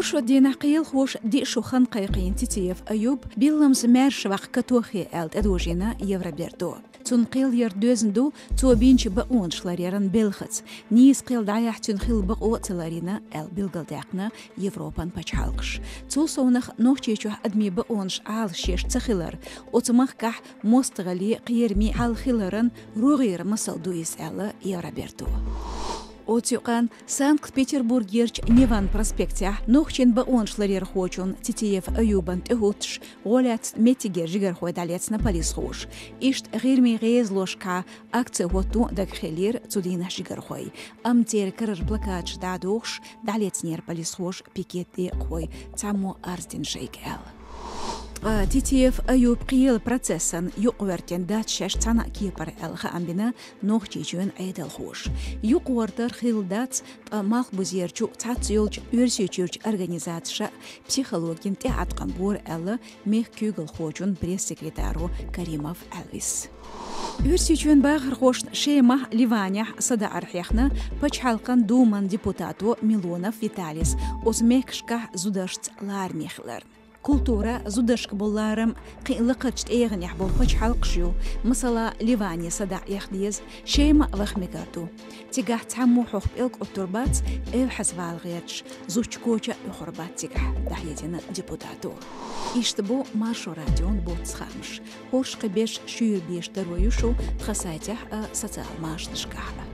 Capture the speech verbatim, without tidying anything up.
Шо дийнахь кхелахоша диъ шу хан кхайкхийна Титиев Аюб билламца маьрша ваккха катохе аьлла тӀедожийна Евроберто. Цунна кхел яр доьзна ду цо бинчу бакъонаш ларъяран белхаца. Нийса кхел дӀаяхьа цуьнан хилла бакъо а ца ларйина аьлла билгалдаьккхина Европан пачхьалкхаша. Цул совнах Нохчийчохь адамийн бакъонаш Ӏалашъеш ца хилар, оцу махкахь мостагӀаллий, кхермий хьал хиларан рогӀера масал ду иза аьлла Евроберто. Оцу юкъанна Санкт-Петербургерчу Неван проспектехь нохчийн бакъонаш ларъярхочун Титиев Аюбан тӀехӀуттуш гӀо лаьцна меттигера жигархой дӀалецна полисхоша. Иштта ГӀирмийн гӀезалошкахь акци хӀотто а дага хиллера цу дийнахь жигархой. Амма церан карара плакаташ дӀадохуш, дӀалецнера полисхоша пикет декъахой, цхьаммо арз дина шайга аьлла. Ткъа Титиев Аюб кхелан процессан юкъагӀортина дац шаьш цхьана а кепара аьлла хаам бина Нохчийчоьнан Ӏедалхоша. ЮкъагӀортар хилла дац, ткъа Малхбузерчу цхьацца йолчу Оьрсийчуьрчу организациша психологин тӀеӀаткъам бора аьлла мехкан куьйгалхочун пресс-секретаро Каримов Ӏелвис. Оьрсийчоьнан бахархошна Шемахь, Ливанехь садаӀар хьехна Пачхьалкхан Думан депутато Милонов Виталис оцу мехкашкахь зударшца лараме хилар. Культура, зударшка болу ларам кхин лакхарчу тӀегӀанехь болу пачхьалкхаш ю, масала, Ливане садаӀа эха деза, Шема а ваха мегар ду. Цигахь цхьаммо хьох пӀелг Ӏуттур бац, эвхьаза вала гӀерташ, зудчун коча а оьхур бац цигахь, дӀахьедина депутато. Иштта бу Маршо радион боццу хаамаш. ХӀорш кхин берш шуьйра беш таро ю шу тхан сайтехь а, социал машанашкахь а.